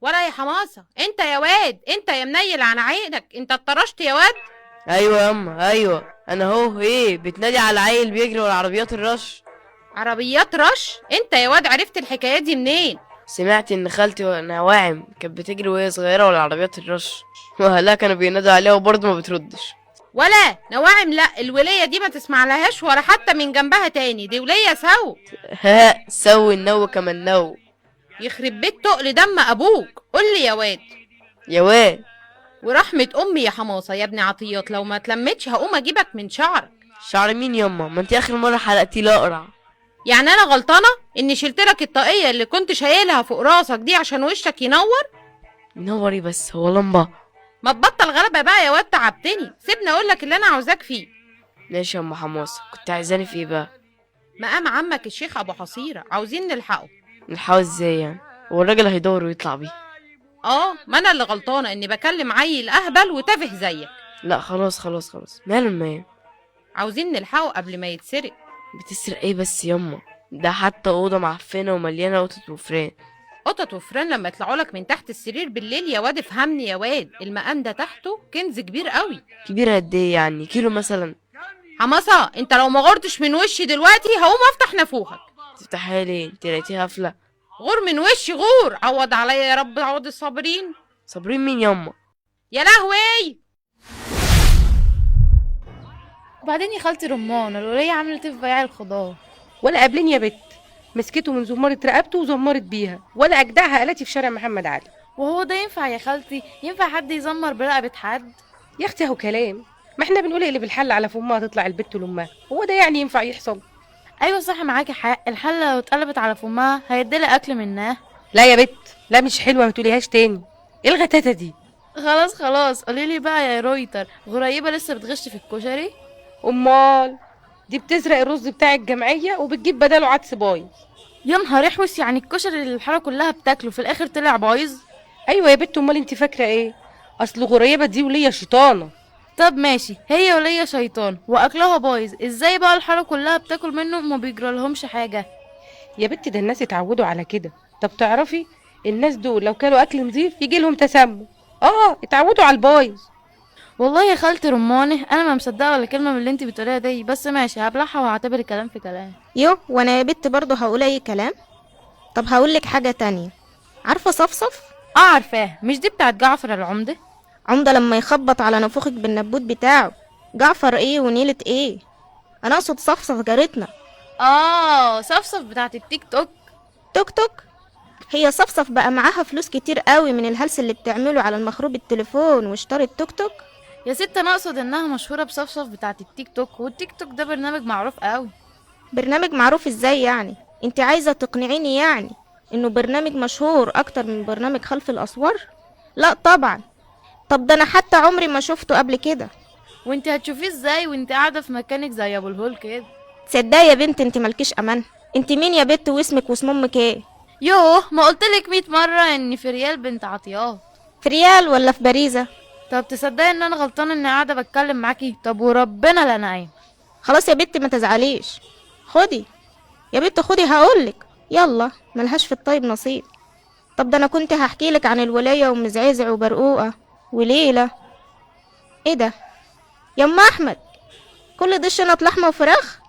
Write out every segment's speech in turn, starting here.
ولا يا حماصه، انت يا واد، انت يا منيل على عينك، انت اتطرشت يا واد. ايوه ياما، ايوه انا اهو. ايه بتنادي على عيل بيجري ورا عربيات الرش؟ عربيات رش؟ انت يا واد عرفت الحكاية دي منين؟ سمعت ان خالتي نواعم كانت بتجري وهي صغيرة ورا عربيات الرش، واهلها كانوا بينادوا عليها وبرضه ما بتردش. ولا نواعم، لا الوليه دي ما تسمع لهاش ولا حتى من جنبها تاني، دي وليه سو. ها سوي النو كمان نو. يخرب بيت تقل دم ابوك. قول لي يا واد. يا واد. ورحمة امي يا حماصه يا ابن عطيات، لو ما اتلمتش هقوم اجيبك من شعرك. شعر مين ياما؟ ما انت اخر مرة حلقتي الاقرع. يعني انا غلطانة اني شلت لك الطاقية اللي كنت شايلها فوق راسك دي عشان وشك ينور؟ ينور ايه بس، هو لمبة؟ ما تبطل غلبه بقى يا واد، تعبتني. سيبني اقول لك اللي انا عاوزاك فيه. ماشي يا ام حماصه، كنت عايزاني في ايه بقى؟ مقام عمك الشيخ ابو حصيره، عاوزين نلحقه. نلحقه ازاي يعني؟ هو الراجل هيدور ويطلع بيه؟ ما انا اللي غلطانة اني بكلم عيل اهبل وتافه زيك. لا خلاص خلاص خلاص، ماله المقام؟ عاوزين نلحقه قبل ما يتسرق. بتسرق ايه بس ياما؟ ده حتى اوضة معفنه ومليانة قطط وفران. قطط وفران لما يطلعوا لك من تحت السرير بالليل يا واد افهمني يا واد، المقام ده تحته كنز كبير قوي. كبير قد ايه يعني؟ كيلو مثلا؟ حماصه انت لو ما غرتش من وشي دلوقتي هقوم افتح نافوخك. تفتحها ليه؟ انت لقيتيها قافله؟ غور من وشي غور، عوض عليا يا رب، عوض الصابرين. صابرين مين ياما؟ يا لهوي. وبعدين يا خالتي رمان، الولية عملت ايه في بياع الخضار؟ ولا قابلين يا بت، مسكته من زمارة رقبته وزمرت بيها، ولا اجدعها قالتي في شارع محمد علي. وهو ده ينفع يا خالتي؟ ينفع حد يزمر برقبة حد؟ يا اختي اهو كلام، ما احنا بنقول اقلب الحلة على فمها تطلع البت لامها، هو ده يعني ينفع يحصل؟ ايوه صح، معاكي حق، الحلة لو اتقلبت على فمها هيدلق اكل منها. لا يا بت لا، مش حلوة، ما تقوليهاش تاني، ايه الغتاتة دي؟ خلاص خلاص، قوليلي بقى يا رويتر، غريبة لسه بتغش في الكشري؟ امال دي بتسرق الرز بتاع الجمعية وبتجيب بداله عدس بايظ. يا نهار احوس، يعني الكشري اللي الحارة كلها بتاكله في الاخر طلع بايظ؟ ايوه يا بت، امال انت فاكره ايه؟ اصل غريبة دي وليه شيطانه. طب ماشي، هي ولية شيطان واكلها بايظ، ازاي بقى الحارة كلها بتاكل منه وما بيجرالهمش حاجة؟ يا بت ده الناس اتعودوا على كده. طب تعرفي الناس دول لو كانوا اكل نظيف يجي لهم تسمم. اتعودوا على البايظ. والله يا خالتي رمانه انا ما مصدقه ولا كلمة من اللي انت بتقوليها دي، بس ماشي هبلعها وهعتبر الكلام في كلام. يو، وانا يا بت برضه هقول اي كلام؟ طب هقولك حاجة تانية، عارفه صفصف؟ عارفاه، مش دي بتاعت جعفر العمدة؟ عمده لما يخبط على نافوخك بالنبوت بتاعه. جعفر ايه ونيله ايه؟ انا اقصد صفصف جارتنا. صفصف بتاعت التيك توك. توك توك؟ هي صفصف بقى معاها فلوس كتير قوي من الهلس اللي بتعمله على المخروب التليفون واشترت توك توك. يا ست انا اقصد انها مشهورة بصفصف بتاعت التيك توك، والتيك توك ده برنامج معروف قوي. برنامج معروف ازاي يعني؟ انت عايزه تقنعيني يعني انه برنامج مشهور اكتر من برنامج خلف الاسوار؟ لا طبعا. طب ده انا حتى عمري ما شفته قبل كده. وانت هتشوفيه ازاي وانت قاعدة في مكانك زي ابو الهول كده؟ تصدقي يا بنت انت مالكيش امان. انت مين يا بنت واسمك واسم امك ايه؟ يوه، ما قلتلك 100 مرة ان في ريال بنت عطيات. في ريال ولا في باريزه؟ طب تصدقي ان انا غلطانة اني قاعدة بتكلم معاكي؟ طب وربنا لا انا قايمة. خلاص يا بنت ما تزعليش، خدي يا بنت خدي هقولك. يلا ملهاش في الطيب نصيب. طب ده انا كنت هحكي لك عن الولاية ومزعزع وبرقوقه وليلة. ايه ده يا ام احمد؟ كل دي شنط لحمه وفراخ؟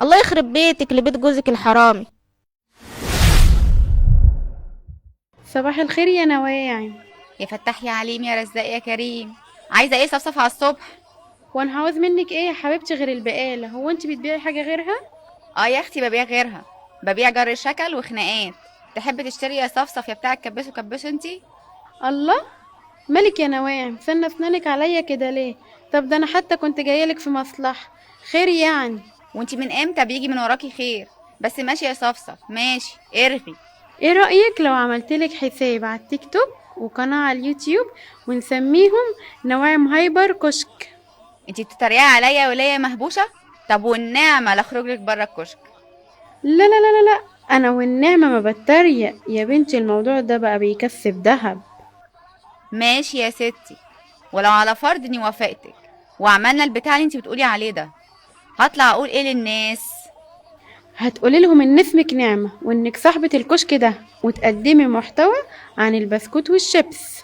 الله يخرب بيتك لبيت جوزك الحرامي. صباح الخير يا نواعم. يا فتاح يا عليم يا رزاق يا كريم، عايزه ايه صفصف على الصبح؟ وانا عاوز منك ايه يا حبيبتي غير البقالة؟ هو انت بتبيعي حاجة غيرها؟ يا اختي ببيع غيرها، ببيع جر شكل وخناقات. تحب تشتري يا صفصف يا بتاع الكبسه كبسة انتي؟ الله مالك يا نواعم، سنة اسنانك عليا كده ليه؟ طب ده انا حتى كنت جايلك في مصلحة خير يعني. وانتي من امتى بيجي من وراكي خير؟ بس ماشي يا صفصف ماشي، ارغي. ايه رايك لو عملتلك حساب على التيك توك وقناة على اليوتيوب ونسميهم نواعم هايبر كشك؟ انتي بتتريقي عليا وليا مهبوشه؟ طب والنعمة لا اخرج لك بره الكشك. لا لا لا لا لا، انا والنعمة ما بتريق يا بنتي، الموضوع ده بقى بيكسب دهب. ماشي يا ستي، ولو على فرض اني وافقتك وعملنا البتاع اللي انتي بتقولي عليه ده، هطلع اقول ايه للناس؟ هتقولي لهم ان اسمك نعمة وانك صاحبة الكشك ده، وتقدمي محتوى عن البسكوت والشيبس.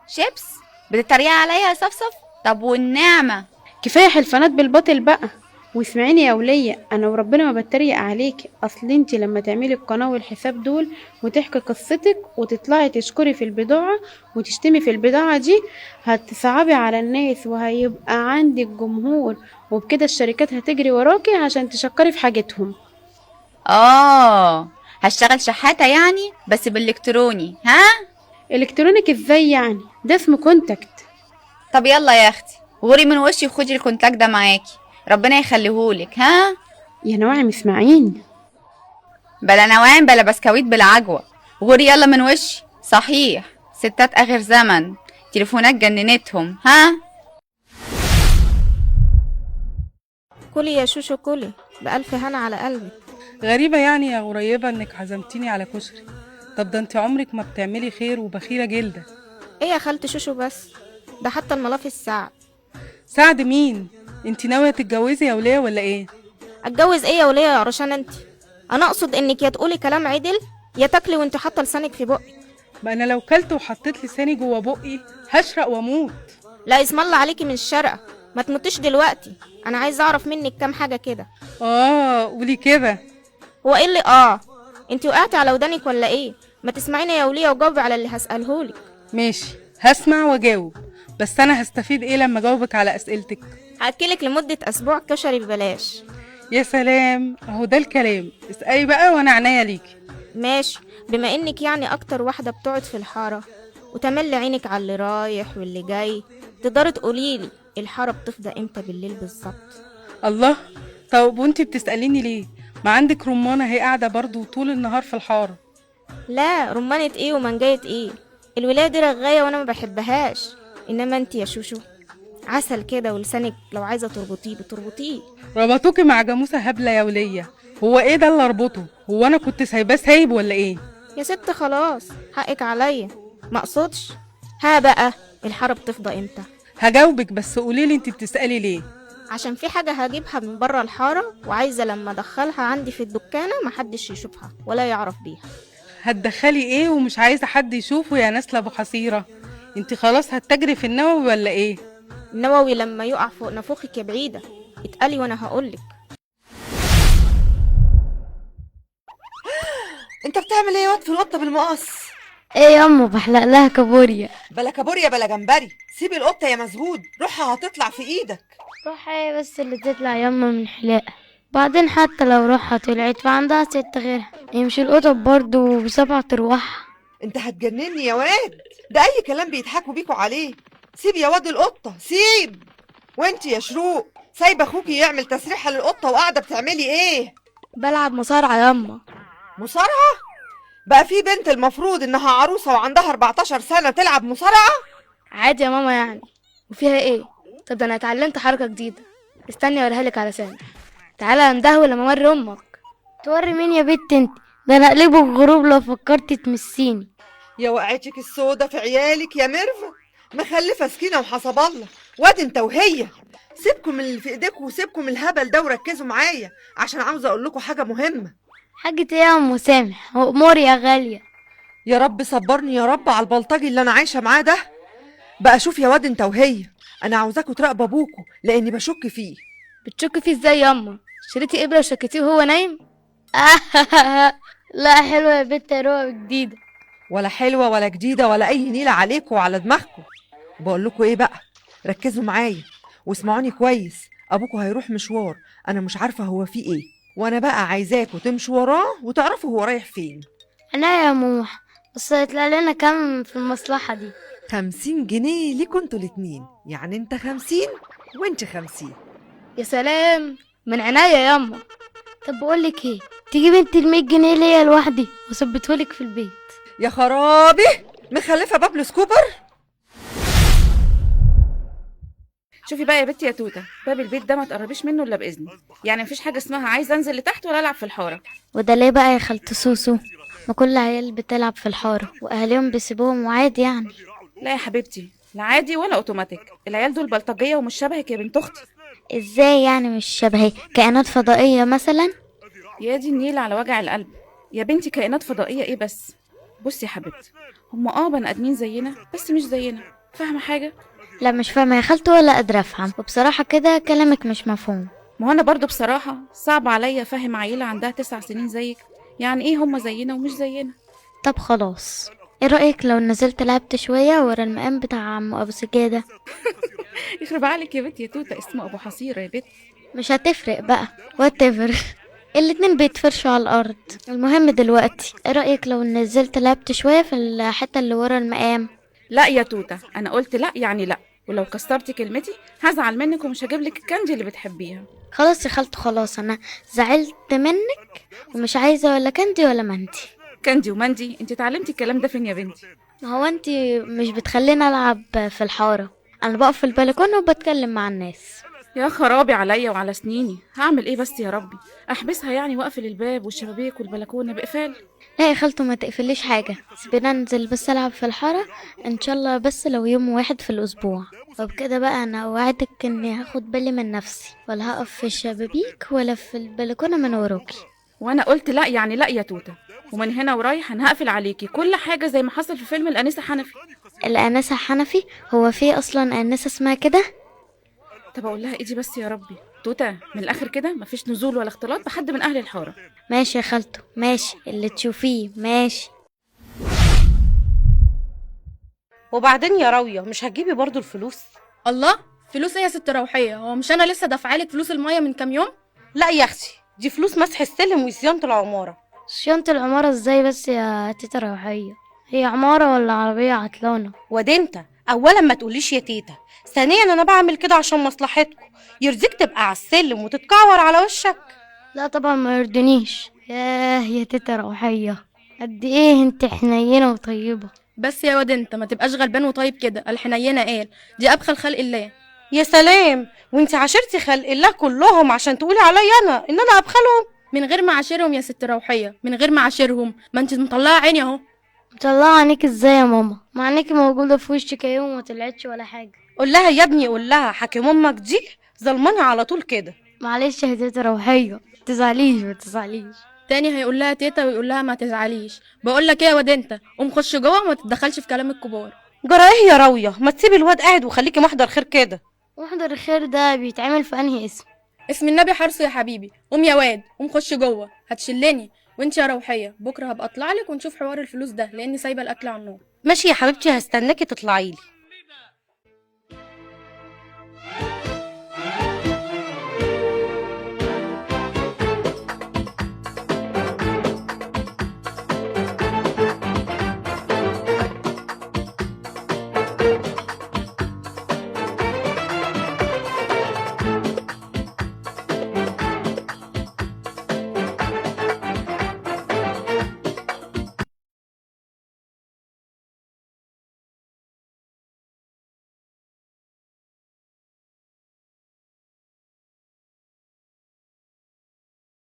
شيبس؟ بتتريقي عليا يا صفصف؟ طب والنعمة؟ كفاية حلفانات بالباطل بقى. واسمعيني يا ولية، انا وربنا ما بتريق عليكي، اصل انتي لما تعملي القناة والحساب دول وتحكي قصتك وتطلعي تشكري في البضاعة وتشتمي في البضاعة دي، هتصعبي على الناس وهيبقى عندك جمهور، وبكده الشركات هتجري وراكي عشان تشكري في حاجتهم. اه، هشتغل شحاتة يعني بس بالالكتروني. ها؟ electronic ازاي يعني؟ ده اسمه contact. طب يلا يا اختي غوري من وشي وخدي ال contact ده معاكي، ربنا يخليهولك. ها يا نواعم اسمعيني. بلا نواعم بلا بسكويت بالعجوة، غوري يلا من وشي. صحيح ستات اخر زمن، تليفونات جننتهم. ها؟ كلي يا شوشو كلي، بألف هنا على قلبي. غريبة يعني يا غريبة انك عزمتيني على كشري. طب ده انت عمرك ما بتعملي خير وبخيلة جلدة. ايه يا خالة شوشو بس، ده حتى الملاف السعد. سعد مين؟ انت ناوية تتجوزي يا ولية ولا ايه؟ اتجوز ايه يا ولية يا رشان انت؟ انا اقصد انك يا تقولي كلام عدل يا تاكلي وانت حاطه لسانك في بقك. ما انا لو كلت وحطيت لساني جوه بقي هشرق واموت. لا اسم الله عليكي من الشرقه، ما تموتيش دلوقتي، انا عايزه اعرف منك كام حاجة كده. اه قولي كده. هو ايه اللي اه؟ انت وقعتي على ودانك ولا ايه؟ ما تسمعيني يا ولية وجاوبي على اللي هسألهولك. ماشي هسمع واجاوب، بس انا هستفيد ايه لما اجاوبك على اسئلتك؟ هاكلك لمدة اسبوع كشري ببلاش. يا سلام، اهو ده الكلام. اسألي بقى وانا عناية ليكي. ماشي، بما انك يعني اكتر واحدة بتقعد في الحارة وتملي عينك على اللي رايح واللي جاي، تقدري تقوليلي الحارة بتفضى امتى بالليل بالظبط؟ الله، طب وانتي بتسأليني ليه؟ ما عندك رمانة هي قاعدة برضو طول النهار في الحارة. لا رمانة ايه ومنجاية ايه، الولاية دي رغاية وانا ما بحبهاش، انما انت يا شوشو عسل كده، ولسانك لو عايزة تربطيه بتربطيه. ربطوكي مع جاموسة هبلة يا ولية. هو ايه ده اللي اربطه؟ هو انا كنت سايباه سايب ولا ايه؟ يا ست خلاص حقك عليا، ما اقصدش. ها بقى الحارة بتفضى امتى؟ هجاوبك بس قوليلي انت بتسألي ليه؟ عشان في حاجة هجيبها من بره الحارة وعايزة لما ادخلها عندي في الدكانة محدش يشوفها ولا يعرف بيها. هتدخلي ايه ومش عايزة حد يشوفه يا نسلة ابو حصيرة؟ انت خلاص هتجري في النووي ولا ايه؟ النووي لما يقع فوق نافوخك يا بعيدة، اتقلي وانا هقولك. انت بتعمل ايه يا واد في القطة بالمقص؟ ايه ياما بحلق لها كابوريا. بلا كابوريا بلا جمبري، سيب القطة يا مسهود، روحها هتطلع في ايدك. روحها ايه بس اللي تطلع ياما من حلاقة؟ بعدين حتى لو روحها طلعت فعندها 6 غيرها، يمشي القطط برضو ب7 ارواح. انت هتجنني يا واد، ده اي كلام بيضحكوا بيكوا عليه. سيب يا واد القطة سيب. وانت يا شروق سايبه اخوكي يعمل تسريحه للقطه وقاعدة بتعملي ايه؟ بلعب مصارعه ياما. مصارعه؟ بقى في بنت المفروض انها عروسه وعندها 14 سنة تلعب مصارعه؟ عادي يا ماما يعني، وفيها ايه؟ طب ده انا اتعلمت حركة جديدة، استني اوريها لك على سامح. تعالى اندهو لما اوري امك. توري مين يا بنت انت؟ ده انا اقلبه الغروب لو فكرتي تمسيني. يا وقعتك السودا في عيالك يا ميرفت، مخلفه سكينة وحسب الله. واد انت وهي، سيبكم من اللي في ايديكم وسيبكم من الهبل ده وركزوا معايا عشان عاوزه اقول لكم حاجة مهمة. حاجة ايه يا ام سامح؟ وامور يا غالية. يا رب صبرني يا رب على البلطجي اللي انا عايشه معاه ده. بقى شوف يا واد انت وهي، انا عاوزاكوا تراقبوا ابوكوا لاني بشك فيه. بتشك فيه ازاي ياما؟ شريتي ابره وشكتيه وهو نايم؟ لا حلوة يا بنت يا روقه جديدة. ولا حلوة ولا جديدة ولا اي نيله عليكوا وعلى دماغكوا. بقول لكم ايه بقى، ركزوا معايا واسمعوني كويس. ابوكوا هيروح مشوار انا مش عارفه هو فيه ايه، وانا بقى عايزاكوا تمشوا وراه وتعرفوا هو رايح فين. انا يا موح بس هيطلع لنا كام في المصلحة دي؟ 50 جنيه ليكوا انتوا الاتنين، يعني انت 50 وانت 50. يا سلام من عناية ياما. طب بقولك ايه، تجيب انت ال100 جنيه ليا لوحدي وثبتهولك في البيت. يا خرابي، مخلفه بابلو سكوبر. شوفي بقى يا بنتي يا توته، باب البيت ده ما تقربيش منه الا باذني، يعني مفيش حاجة اسمها عايزه انزل لتحت ولا العب في الحارة. وده ليه بقى يا خالته سوسو؟ ما كل عيال بتلعب في الحارة واهاليهم بيسيبوهم وعادي يعني. لا يا حبيبتي، لا عادي ولا اوتوماتيك، العيال دول بلطجيه ومش شبهك يا بنت اختي. ازاي يعني مش شبهي؟ كائنات فضائية مثلا؟ يا دي النيل على وجع القلب يا بنتي، كائنات فضائية ايه بس؟ بصي يا حبيبتي، هم بني ادمين زينا بس مش زينا، فاهمه حاجة؟ لا مش فاهمه يا خالته ولا قادرة افهم، وبصراحة كده كلامك مش مفهوم. ما هو انا برضو بصراحة صعب عليا افهم عيله عندها 9 سنين زيك، يعني ايه هم زينا ومش زينا؟ طب خلاص، ايه رايك لو نزلت لعبت شوية ورا المقام بتاع عم ابو سجادة؟ يخرب عليك يا بنت يا توته، اسمه ابو حصيره يا بنت. مش هتفرق بقى، whatever، الاتنين بيتفرشوا على الارض. المهم دلوقتي ايه رايك لو نزلت لعبت شوية في الحتة اللي ورا المقام؟ لا يا توته، انا قلت لا يعني لا، ولو كسرتي كلمتي هزعل منك ومش هجيب لك ال candy اللي بتحبيها. خلاص يا خالته خلاص، انا زعلت منك ومش عايزه ولا candy ولا مندي. candy ومندي؟ انت اتعلمتي الكلام ده فين يا بنتي؟ ما هو انت مش بتخليني العب في الحارة، انا بقف في البلكونه وبتكلم مع الناس. يا خرابي عليا وعلى سنيني، هعمل ايه بس يا ربي؟ احبسها يعني واقفل الباب والشبابيك والبلكونه بقفال؟ لا يا خالته ما تقفليش حاجة، سيبينا انزل بس العب في الحارة ان شاء الله، بس لو يوم واحد في الاسبوع. وبكده بقى انا اوعدك اني هاخد بالي من نفسي، ولا هقف في الشبابيك ولا في البلكونه من وراكي. وانا قلت لا يعني لا يا توته، ومن هنا ورايح انا هقفل عليكي كل حاجة زي ما حصل في فيلم الانسة حنفي. الانسة حنفي؟ هو في اصلا انسه اسمها كده؟ طب اقول لها ايدي بس يا ربي. توته من الاخر كده مفيش نزول ولا اختلاط بحد من اهل الحارة. ماشي يا خالته ماشي، اللي تشوفيه ماشي. وبعدين يا راويه مش هتجيبي برضو الفلوس؟ الله، فلوس ايه يا ست روحية؟ هو مش انا لسه دافعالك فلوس المية من كام يوم؟ لا يا اختي، دي فلوس مسح السلم وصيانة العمارة. صيانة العمارة ازاي بس يا تيتا روحية؟ هي عمارة ولا عربية عطلانه؟ واد انت اولا ما تقوليش يا تيتا، ثانيا انا بعمل كده عشان مصلحتكم، يرضيك تبقى على السلم وتتكعور على وشك؟ لا طبعا ما يرضنيش. ياه يا تيتا روحية، قد ايه انت حنينه وطيبة. بس يا واد انت ما تبقاش غلبان وطيب كده، الحنينه قال دي ابخل خلق الله. يا سلام، وانت عاشرتي خلق الله كلهم عشان تقولي عليا انا ان انا ابخلهم؟ من غير ما عاشرهم يا ست روحية، من غير ما عاشرهم، ما انت مطلعه عيني اهو. مطلعه عينيك ازاي يا ماما؟ ما عينيكي موجودة في وشك يا يوم وما طلعتش ولا حاجة. قول لها يا ابني، قول لها، حكيم امك دي ظلمانه على طول كده. معلش يا تيتا روحية، تزعليش ما تزعليش. تاني هيقول لها تيتا ويقول لها ما تزعليش. بقول لك ايه يا واد انت، قوم خش جوه وما تتدخلش في كلام الكبار. جرى ايه يا راويه؟ ما تسيبي الواد قاعد وخليكي محضر خير كده. محضر الخير ده بيتعمل في انهي اسم؟ اسم النبي حرصه يا حبيبي. قوم يا واد قوم خش جوه، هتشلني. وانت يا روحية بكره هبقى اطلع لك ونشوف حوار الفلوس ده، لاني سايبه الاكل على النار. ماشي يا حبيبتي، هستناكي تطلعي لي.